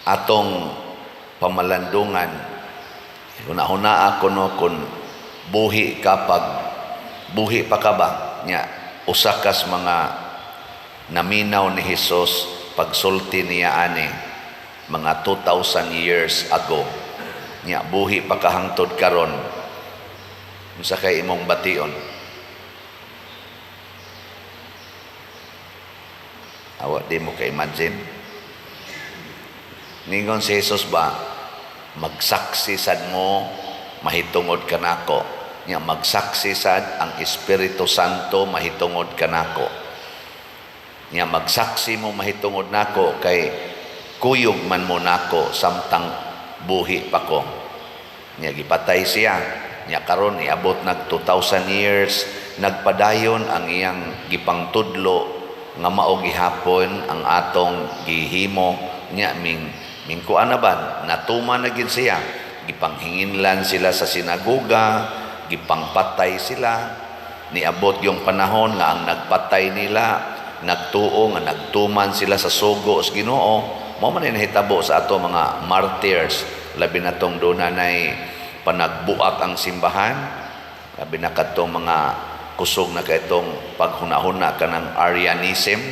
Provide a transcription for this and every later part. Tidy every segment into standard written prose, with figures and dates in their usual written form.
Atong pamalandungan, huna-huna ako, no, kung buhi ka, pag buhi pa ka ba nya, usa kas mga naminaw ni Hesus pagsulti niya ani mga 2,000 years ago, nya buhi pa ka hangtod karon, unsa kay imong bation? Awa, di mo ka imagine. Ningon si Jesus ba, "Magsaksi sad mo mahitungod kanako." Nya magsaksi sad ang Espiritu Santo mahitungod kanako. Nya magsaksi mo mahitungod nako kay kuyog man mo nako samtang buhi pa ko. Nya gipatay siya. Nya karon niabot nag 2000 years, nagpadayon ang iyang gipangtudlo nga mao gihapon ang atong gihimo. Nya ming mingkuan na ba, natuman na gid siya. Gipanghinginlan sila sa sinagoga, gipangpatay sila. Niabot yung panahon nga ang nagpatay nila nagtuo nga nagtuman sila sa sugo sa Ginoo. Mao man ay nahitabo sa ato mga martyrs, labi na tong doon nay panagbuak ang simbahan, labi na kadtong mga kusog na kaytong paghunahuna kanang Arianism,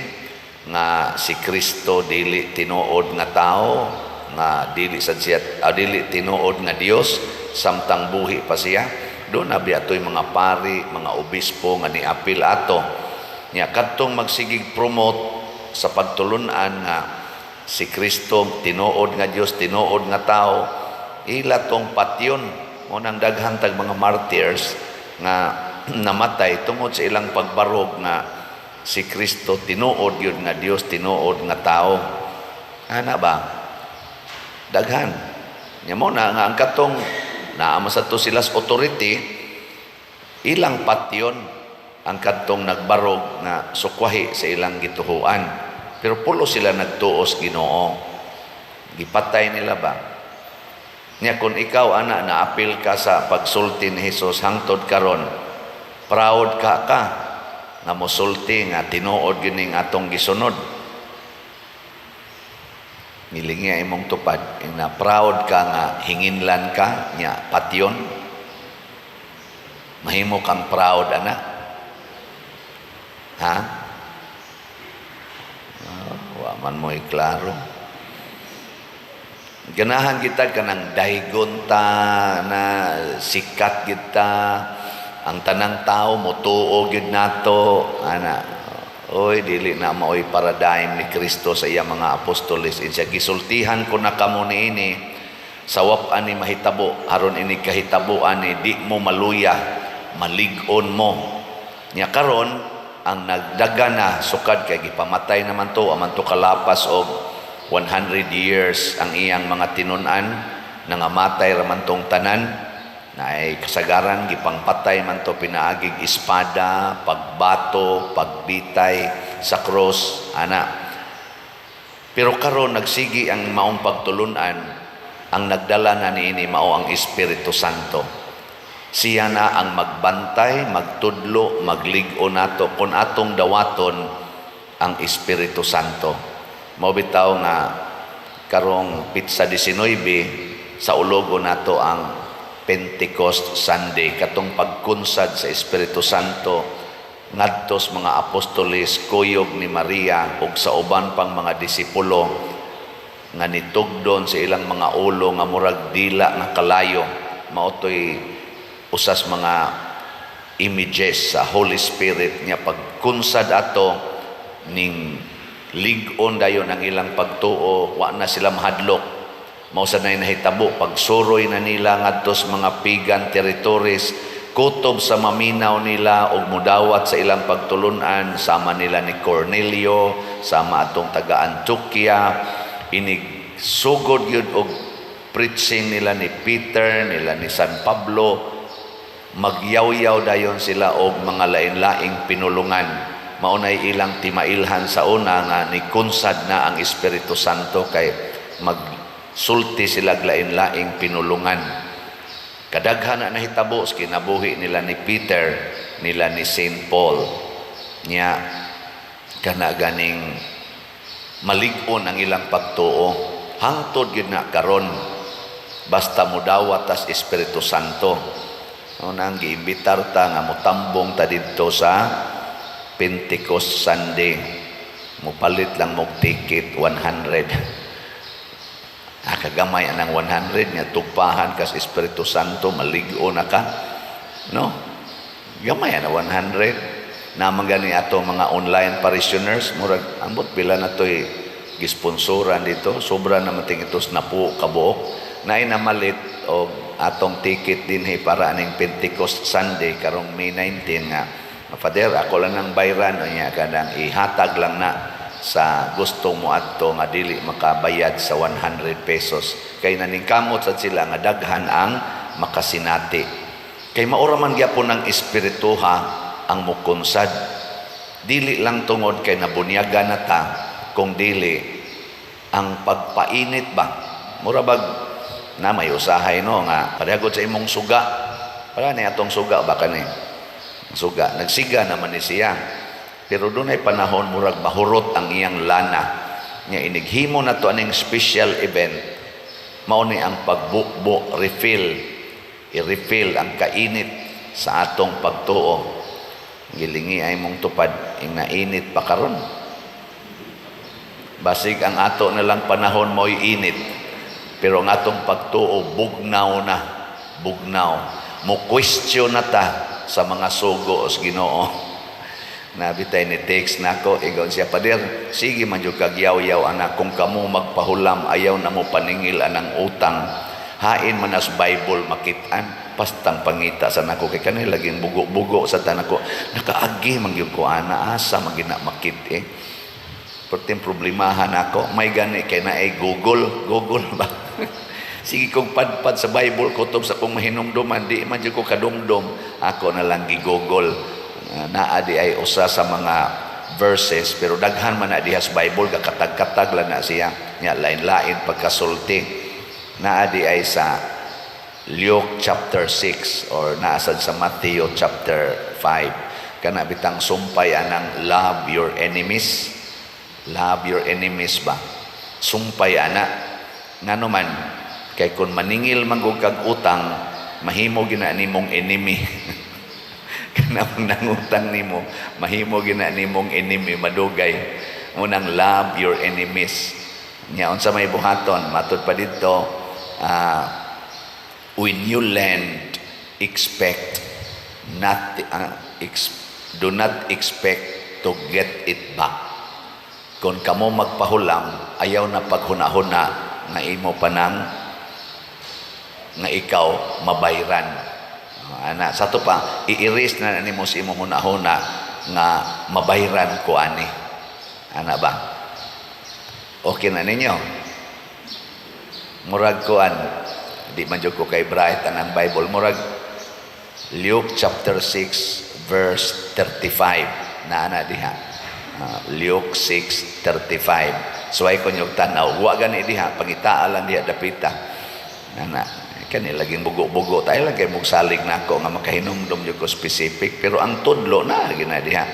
nga si Kristo dili tinuod nga tao, nga dili sad siya, dili tinuod nga Dios samtang buhi pa siya. Doon na biya atoy mga pari, mga obispo nga niapil ato. Nya kadtong magsigig promote sa pagtulunan nga si Kristo tinuod nga Dios, tinuod nga tao, ila tong patyon. Mo nang daghan tag mga martyrs nga namatay tungod sa ilang pagbarog nga si Kristo tinuod yun nga Dios, tinuod nga tao. Ana ba? Daghan. Nya mo na nga ang katong naa man sa to sila sa authority, ilang patyon ang kadtong nagbarog nga sukwahi sa ilang gituhuan. Pero pulo sila nagtuos Ginoo. Gipatay nila ba? Nya kung ikaw ana naapil ka sa pagsulti ni Hesus hangtod karon, proud ka ka nga mosulti nga tinuod gining atong gisunod. Milingi imong tupad, na proud ka nga hinginlan ka nya patyon. Mahimo kang proud ana. Ha? Oh, wa man mo klaro. Ganahan kita kanang daygon ta na sikat kita, ang tanang tao motuo gyud nato ana. Oy, dili na maoy paradigm ni Kristo sa iya mga apostoles. Insa, "Gisultihan ko na kamo niini sa wap ani mahitabo, aron ini kahitabo ani di mo maluya, malig-on mo." Nya karon ang nagdaga na sukad kay gipamatay naman to, aman to kalapas og 100 years ang iyang mga tinun-an, nangamatay raman tong tanan na ay kasagaran gipangpatay man to pinaagig espada, pagbato, pagbitay sa cross ana. Pero karon nagsigi ang maong pagtulunan. Ang nagdala na niini mao ang Espiritu Santo. Siya na ang magbantay, magtudlo, maglig-o nato kung atong dawaton ang Espiritu Santo. Mao bitaw nga karong petsa 19 sa ulogo nato ang Pentecost Sunday, katong pagkunsad sa Espiritu Santo ngadto sa mga apostoles, kuyog ni Maria ug sa uban pang mga disipulo nga nitugdon sa ilang mga ulo nga murag dila nga kalayo. Mao toy usas mga images sa Holy Spirit niya. Pagkunsad ato ning lig-on dayon ang ilang pagtuo, wa na sila mahadlok. Mao sad nay nahitabo pagsuroy na nila ngadto sa mga pagan territories, kutob sa maminaw nila og mudawat sa ilang pagtulunan, sama nila ni Cornelio, sama atong taga Antioquia. Inig sugod yun og preaching nila ni Peter, nila ni San Pablo, magyawyaw dayon sila og mga lain-laing pinulungan. Mao nay ilang timailhan sa una nga nikunsad na ang Espiritu Santo kay magsulti sila og lain-laing pinulungan. Kadaghan na nahitabo sa kinabuhi nila ni Peter, nila ni Saint Paul. Nya kana ganing malig-on ang ilang pagtuo. Hangtod gyud na karon, basta mudawat tas Espiritu Santo. No, nang giimbitar ta nga motambong ta didto sa Pentecost Sunday. Mupalit lang mog ticket, 100. Ah, kagamay anang 100 nga tugpahan kas Espiritu Santo, malig-o na ka. No? Gamay ana 100. Naman gani ato mga online parishioners, murag ambot pila na to'y gisponsoran dito, sobra naman ting ito napo kabuok. Naay namalit og atong ticket dinhi para aning Pentecost Sunday karong May 19 nga, "Father, ako lang ang bayran." Niya kanang ihatag lang na sa gusto mo adto nga dili makabayad sa 100 pesos kay naningkamot sad sila nga daghan ang makasinati kay maura man gyapon ang espirituha ang mukunsad, dili lang tungod kay nabunyagan na ta, kung dili ang pagpainit ba. Mura bag na may usahay, no, nga parehagod sa imong suga, para ni atong suga ba, kani suga nagsiga naman ni siya, pero dunay panahon murag mahurot ang iyang lana. Nga inighimo na to aning special event, mao ni ang pagbukbo, refill, i-refill ang kainit sa atong pagtuo. Gilingi ay mong tupad ing nainit pa karon. Basig ang ato na lang panahon mo'y init, pero ang atong pagtuo bugnaw na, bugnaw. Mo question na ta sa mga sugo sa Ginoo. Nabitay ni text nako, ingon siya, "Pader, sige man jud kag yaw-yaw anak, kung kamo magpahulam, ayaw na mo paningil anang utang. Hain man as Bible makitaan." Pastang pangita sa nako kay kanila laging bugo-bugo sa tanako. Nakaagi man gyud ko ana, asa man gina makit eh. Perting problemahan ako, may gani kay naay Google, Google ba? Sige kong padpad sa Bible kutob sa kong mahinumduman, di man jud ko kadumdum. Ako na lang gi-Google. Naa di ay usa sa mga verses, pero daghan man na diha sa Bible, gakatag-katag lang na siya nya, lain-lain pagkasulti. Naa di ay sa Luke chapter 6 or naa sad sa Matthew chapter 5, kana bitang sumpay anang "Love your enemies." "Love your enemies" ba, sumpay ana. Ngano man? Kay kung maningil man gud kag utang, mahimo gina nimong enemy. Kanang nangutang nimo, mahimo gina nimong enemy madugay. Unang "Love your enemies." Nya unsa may buhaton matud pa didto, when you lend, expect not do not expect to get it back. Kung kamo magpahulam, ayaw na paghuna-huna nga imo pa nang nga ikaw mabayran. Ana sa to pa, i-erase na nimo sa imong hunahuna nga mabayran ko ani. Ana ba, okay na ninyo? Murag kuan, di man jud ko kay bright anang Bible, murag Luke chapter 6 verse 35 na ana diha. Luke 6:35. So ay kunyog tanaw, wa gani diha, pangitaa lang diha dapita. Ana kani laging bugo-bugo tayo lang kay mugsalig nako nga makahinumdom jud ko specific, pero ang tudlo na gina diha,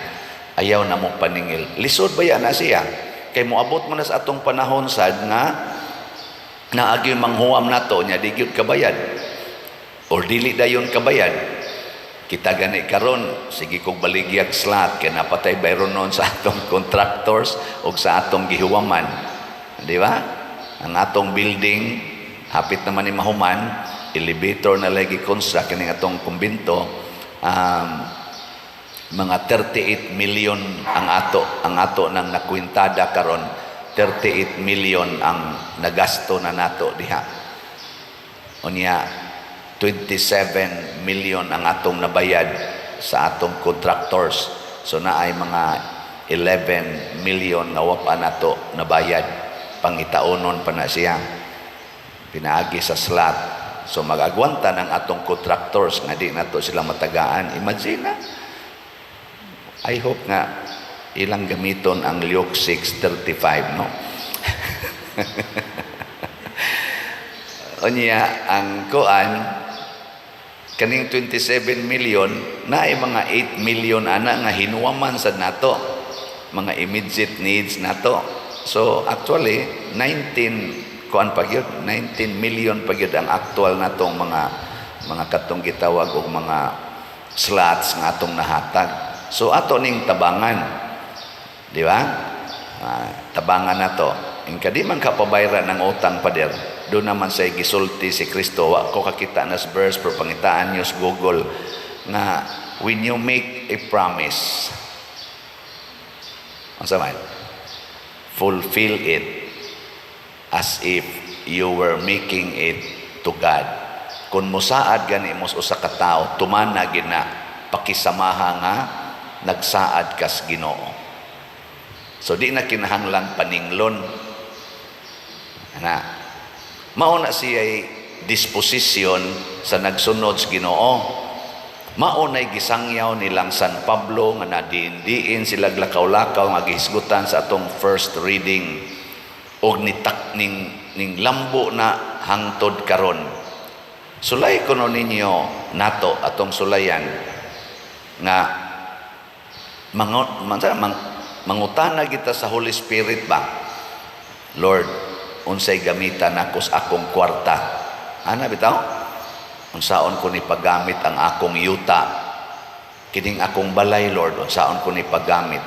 ayaw na mo paningil. Lisod ba yan na siya kay moabot man na sa atong panahon sad nga naagi manghuam nato nya di gyud kabayad or dili dayon kabayad. Kita gani karon, sige kog baligyag slot kay napatay bayron noon sa atong contractors og sa atong gihuwaman, di ba? Ang atong building hapit naman ni mahuman, elevator na lagi construct kining atong kumbinto. Mga 38 million ang ato nang nakwintada karon, 38 million ang nagasto na nato diha. Unya 27 million ang atong nabayad sa atong contractors, so naay mga 11 million nga wa pa nato nabayad, pangitaonon pa na siya pinaagi sa slot. So mag-agwanta ng atong contractors nga di nato sila matagaan. Imagine na. I hope nga ilang gamiton ang Luke 6:35, no? Unya ang kuan kaning 27 million na ay mga 8 million ana nga hinuwaman sad nato, mga immediate needs nato. So actually 19 kuan pa gyud, 19 million pa gyud ang actual natong mga katong gitawag og mga slots nga atong nahatag. So ato ning tabangan, di ba? Tabangan nato. Inka di man ka pabayran ng utang, pader, doon naman sa gisulti si Kristo, wa ko kakita na sa verse, pero pangitaan niyo sa Google nga when you make a promise, unsa man, fulfill it as if you were making it to God. Kung musaad gani mo sa usa ka tawo, tumana gina pakisamaha nga nagsaad kas Ginoo. So di na kinahanglang paninglon ana. Mao na siya disposisyon sa nagsunod sa Ginoo. Mao na'y gisangyaw nilang San Pablo nga nadiin-diin sila lakaw-lakaw nga gihisgutan sa atong first reading og nitak ning lambo na hangtod karon. Sulay kuno ninyo nato atong sulayan nga mangutana kita sa Holy Spirit ba? "Lord, unsay gamitan nako sa akong kwarta?" Ana bitaw? "Unsaon ko ni paggamit ang akong yuta? Kining akong balay, Lord, unsaon ko ni paggamit?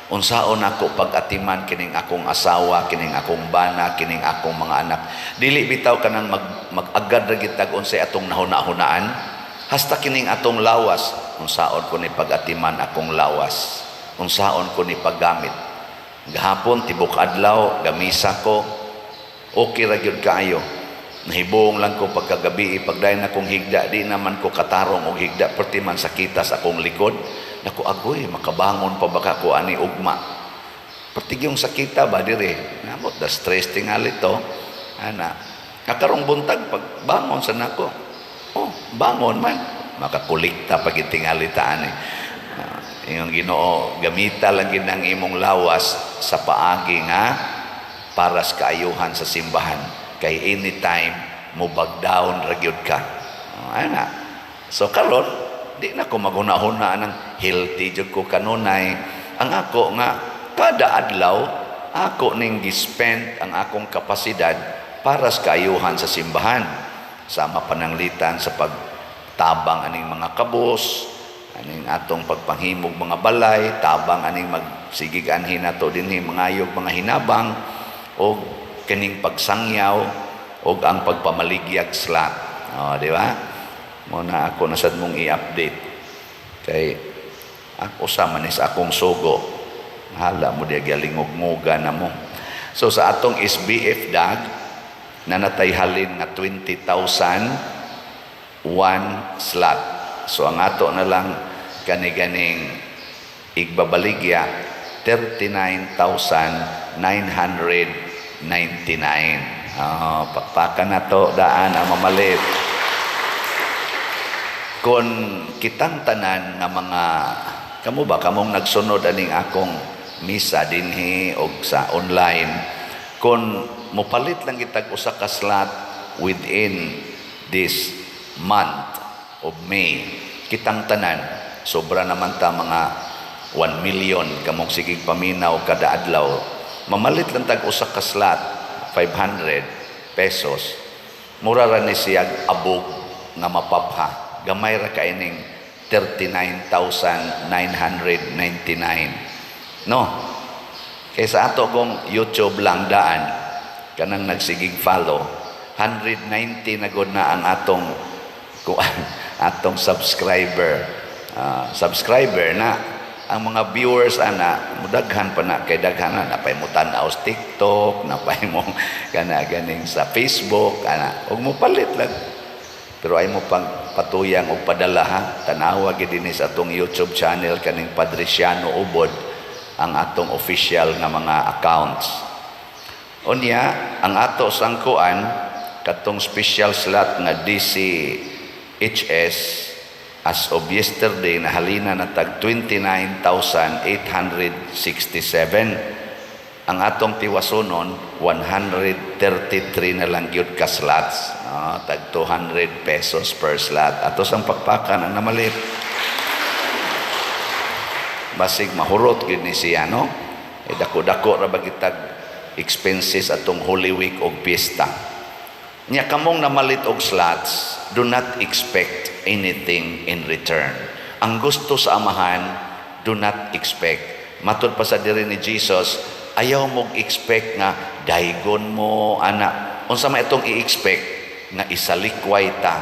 Unsaon ako pag-atiman kining akong asawa, kining akong bana, kining akong mga anak?" Dili bitaw kanang mag-agad ra gitag unsay atong nahuna-hunaan. Hasta kining atong lawas, "Unsaon ko ni pag-atiman akong lawas? Unsaon ko ni paggamit?" Gahapon tibok adlaw gamisa ko, okay ra gyud kaayo. Nahibong lang ko pagkagabi, pagdayon akong higda, di naman ko katarong og higda, perti man sakita sa akong likod. Naku, agoy, makabangon pa baka ko ani ugma? Perti yung sakita ba dire? Namot the stress tingali to. Ana. Kakarong buntag pag bangon sa nako. Oh, bangon man. Makakulikta pag tingali ta ani. Yung Ginoo, gamita lang gid ang imong lawas sa paagi nga para sa kaayuhan sa simbahan. Kay anytime mo down ra gyud ka. Oh, ana. So karon di na ko maghuna-huna ng healthy jud ko kanunay. Ang ako nga kada adlaw ako ning gispend ang akong kapasidad para sa kaayuhan sa simbahan. Sama pananglitan sa pagtabang aning mga kabos, aning atong pagpanghimog mga balay, tabang aning magsigig anhin nato dinhi mangayog mga hinabang og kining pagsangyaw og ang pagpamaligyag slot. Oh, di ba? Mo na ako nasad mong i-update. Kay ako sa man is akong sugo. Hala mo diya galingog-nguga na mo. So sa atong SBF dag nanatay halin nga 20,000 one slot. So ang ato na lang kani-ganing igbabaligya 39,999. Oh, pakpakan na to daan ang mamalit. Kung kitang tanan nga mga kamo ba, kamong nagsunod aning akong misa dinhi og sa online, kung mopalit lang kitag usa ka slot within this month of May, kitang tanan, sobra naman ta mga 1 million kamong sigig paminaw kada adlaw, mamalit lang tag usa ka slot, 500 pesos, mura ra ni siyag abog nga mapapha. Gamay ra kaining 39,999, no? Kaysa ato kong YouTube lang daan, kanang nagsigig follow, 190 na gud na ang atong kuan, atong subscriber. Subscriber na ang mga viewers ana, mudaghan pa na kay daghan na napay mo tan-aw sa TikTok, napay mo kana ganing sa Facebook ana, ug mo palit lang. Pero ay mo pang patuyang og padala ha, tanawa gid dinhi sa atong YouTube channel kaning Padriciano Ubod ang atong official nga mga accounts. Unya ang ato sangkuan katong special slot nga DCHS, as of yesterday nahalina na tag 29,867. Ang atong tiwasonon, 133 na lang gyud ka slots, no? Tag 200 pesos per slot. Ato sang pakpakan ang namalit, basig mahurot gyud ni siya, no? Eh, dako-dako ra ba kitag expenses atong Holy Week og piyesta. Nya kamong namalit og slots, do not expect anything in return. Ang gusto sa Amahan, do not expect. Matud pa sa diri ni Jesus, ayaw mo expect nga daygon mo ana. Unsa may itong i-expect nga isalikway ta,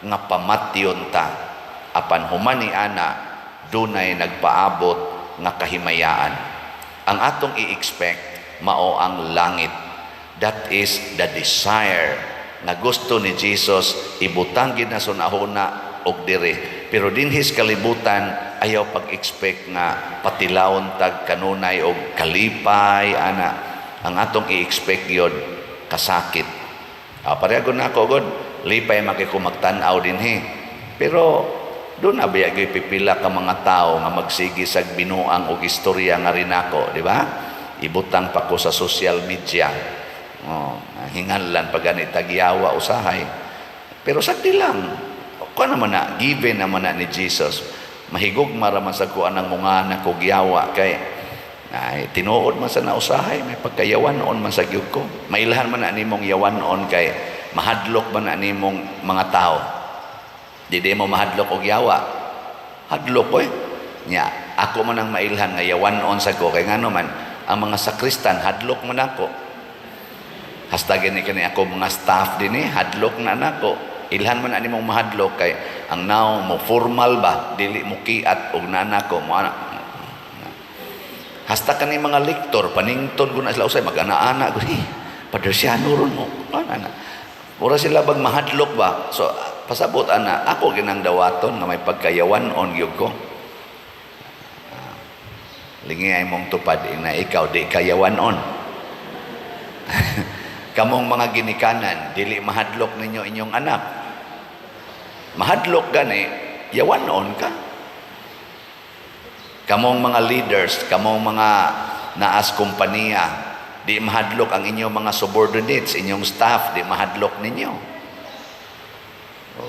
nga pamatyon ta. Apan human ni ana, dunay nagpaabot nga kahimayaan. Ang atong i-expect mao ang langit. That is the desire nga gusto ni Jesus ibutang gid na sunahuna og diri. Pero dinhi sa kalibutan, ayaw pag-expect nga patilawon tag kanunay og kalipay ana. Ang atong i-expect yun kasakit. Pareha gud nako gud, lipay man kay ko magtan-aw dinhi. Pero duna ba gyud pipila ka mga tao nga magsige sa binuang og istorya nga rinako, di ba? Ibutang pa ko sa social media. Oh, hinganlan pa gani tagyawa usahay. Pero sagdi lang. Kuan naman na, given naman na ni Jesus. Mahigugma ra man sa kuan ang mga nakog yawa kay ay tinuod man sa nausahay, may pagkayawan-on man sa gyud ko. Mailhan man na nimong yawan-on kay mahadlok man na nimong mga tao. Di di mo mahadlok og yawa. Hadlok ko eh. Nya, ako man ang mailhan nga yawan-on sa ko kay ngano man ang mga sakristan hadlok man ako. Hasta gani kani ako mga staff dinhi, hadlok na nako. Ilhan man ani mong mahadlok kay ang now mo formal ba, dili mo kiat og nana ko mo ana. Hasta kani mga lektor panington ko na sila usay mag-ana-ana ko, "Hey, Padersiano ron mo." Ana na. Mura sila bag mahadlok ba. So pasabot ana ako ginang dawaton nga may pagkayawan on gyud ko. Lingi ay mong tupad ina ikaw di kayawan on. Kamong mga ginikanan, dili mahadlok ninyo inyong anak. Mahadlok gani, yawan on ka. Kamong mga leaders, kamong mga naas kompanya, di mahadlok ang inyong mga subordinates, inyong staff, di mahadlok ninyo.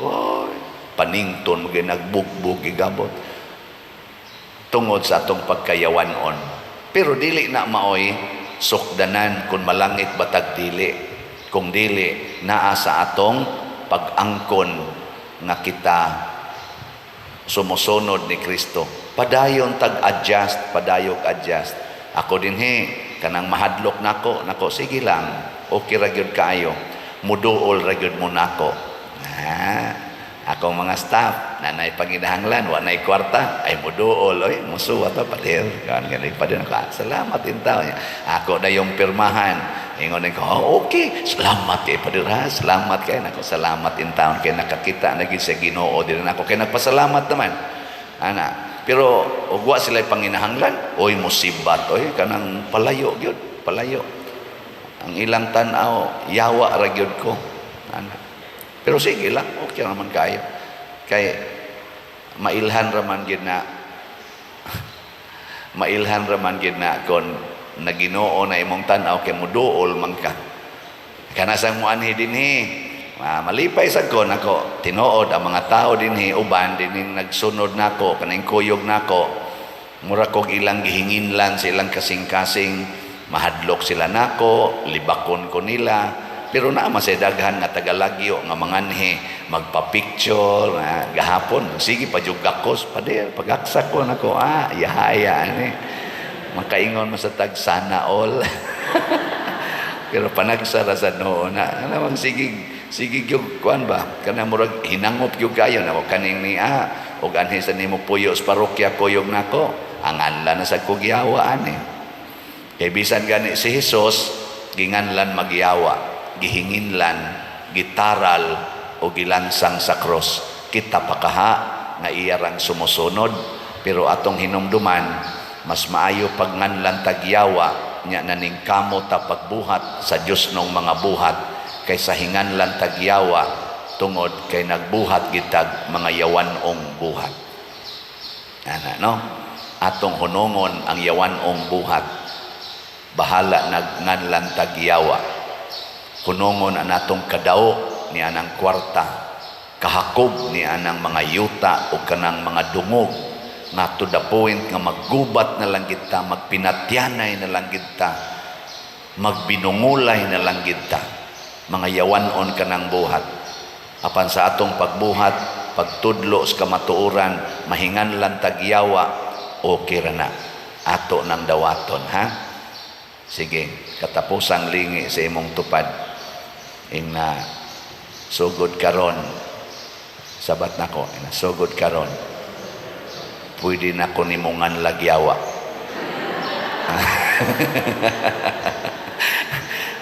Oy, panington mo nagbugbog gigabot tungod sa atong pagkayawan-on. Pero dili na maoy sukdanan kung malangit batag dili. Kung dili naa sa atong pag-angkon nga kita sumusunod ni Kristo. Padayon tag-adjust, padayog adjust. Ako dinhi, kanang mahadlok nako, nako sige lang, okay ra gyud kaayo. Muduol ra gyud mo nako. Ah, akong mga staff, nanay panginahanglan, wa nay kwarta, ay muduol, oy, musuwa to, pader, kan gani pader ako. Ah, salamat intaw niya. Ako na yung pirmahan. Ingon ko, "Oh, okay, salamat kay pader ha, salamat kay nako, salamat intaw kay nakakita na gid sa Ginoo diri nako kay nagpasalamat naman." Ana, pero ug wa sila panginahanglan, oy musibat, oy kanang palayo gyud, palayo. Ang ilang tan-aw, yawa ra gyud ko. Ana. Pero sige lang, okay naman kayo. Kay mailhan raman gyud na mailhan raman gyud na kon naginoo na imong tan-aw kay muduol man ka. Kanasang mo anhi dinhi, malipay sad ko nako tinuod ang mga tao dinhi uban dinhi nagsunod nako kaning kuyog nako. Mura kog ilang gihinginlan sa ilang kasing-kasing, mahadlok sila nako, libakon ko nila. Pero naa man say daghan nga tagalagyo nga manganhi magpa-picture na gahapon sige pa jud gakos pader pagaksa ko nako, ah yahaya ani makaingon man sa tag sana all. Pero panagsara sa noo na ano bang sige sige gyud kuan ba kana murag hinangop gyud kayo nako kaning ni ah og anhi sa nimo puyo sa parokya kuyog nako ang anla na sa kugyawa ani. Kay bisan gani si Jesus ginganlan magyawa, gihinginlan, gitaral o gilansang sa cross. Kita pakaha nga iya rang sumusunod, pero atong hinumduman mas maayo pagnganlan tagyawa nya naning kamo ta pagbuhat sa Dios nong mga buhat kaysa hinganlan tagyawa tungod kay nagbuhat gitag mga yawanong buhat. Ana no? Atong hunungon ang yawanong buhat. Bahala nagnganlan tagyawa. Hunungon ang atong kadao ni anang kwarta, kahakob ni anang mga yuta o kanang mga dungog nga to the point nga maggubat na lang kita, magpinatyanay na lang kita. Magbinungulay na lang gid ta. Mga yawanon kanang buhat. Apan sa atong pagbuhat, pagtudlo sa kamatuoran, mahinganlan tagyawa, okay ra na. Ato nang dawaton, ha? Sige, katapusang lingi sa imong tupad. Ingna, sugod karon. Sabat nako, ingna, sugod karon. Pwede na ko nimo nganlag yawa.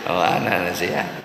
O, ana na siya.